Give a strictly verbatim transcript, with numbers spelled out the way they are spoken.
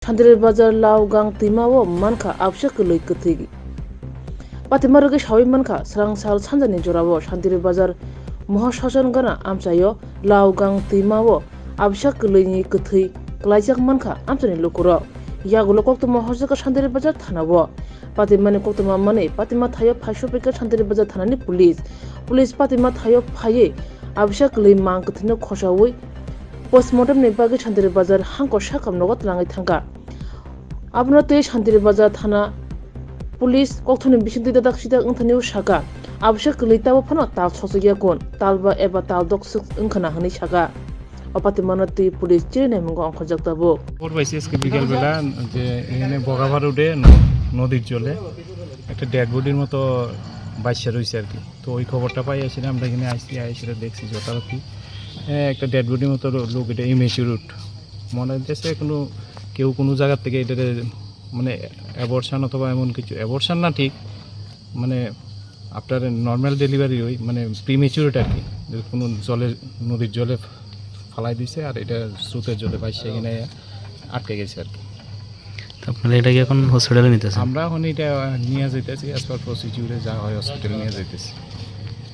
Santiri Bazar Laogang twima o mankha absa kwlwi kwthwi. Patima rwgwi sawi mankha, srang sal sanjani jorao Santiri Bazar Moha Sasan gana amchaio Laogang twima o absa kwlwini kwthwi klaijak mankha amchaini lukurok. Yagulo koktwma horjakha Santiri Bazar thana o. Patimani koktwma manwi Patima thaio phai sopikha Santiri Bazar thanani police. Police Patima thaio phaiwi absa kwlwi mang kwthwino khosawi postmortem ni bagwi Santiri Bazar hangko sakam nogo twlangwi thangkha. Abono tei Santiri Bazar thana police kokthoni bisingtwi dadak sidak wngthani o saka, absa kwlwi tabo phano tal sosok ya kun, tal ba eba tal dok swk wngkhana hwnwi saka. O patimano twi police chiri naimungo ongkhorjak tabuk. খবর পাইছি আজকে বিকেলবেলা যে এখানে বগাভারুডে ন-, নদীর জলে একটা ডেড বডির মতো ভাসছে রয়েছে আর কি। তো ওই খবরটা পাই আসলে আমরা এখানে আসছি, আইসে দেখছি যথারীতি, হ্যাঁ, একটা ডেড বডির মতো লো-, লোক, এটা ইমেচিউরড মনে হইতেছে। কোনো কেউ কোনো জায়গা থেকে এটা মানে অ্যাবর্শন অথবা এমন কিছু, অ্যাবর্শন না ঠিক, মানে আফটার নর্মাল ডেলিভারি ওই মানে প্রিমেচিউরড আর কি, যে কোনো জলে, নদীর জলে ফালাই দিছে আর এটা স্রোতের জলে ভাসছে এখানে আটকে গেছে আর কি। তো আপনারা এটাকে এখন হসপিটালে নিতেছেন? আমরা এখন এটা নিয়ে যাইতেছি, অ্যাজ পার প্রসিডিউরে যা হয় হসপিটালে নিয়ে যাইতেছি।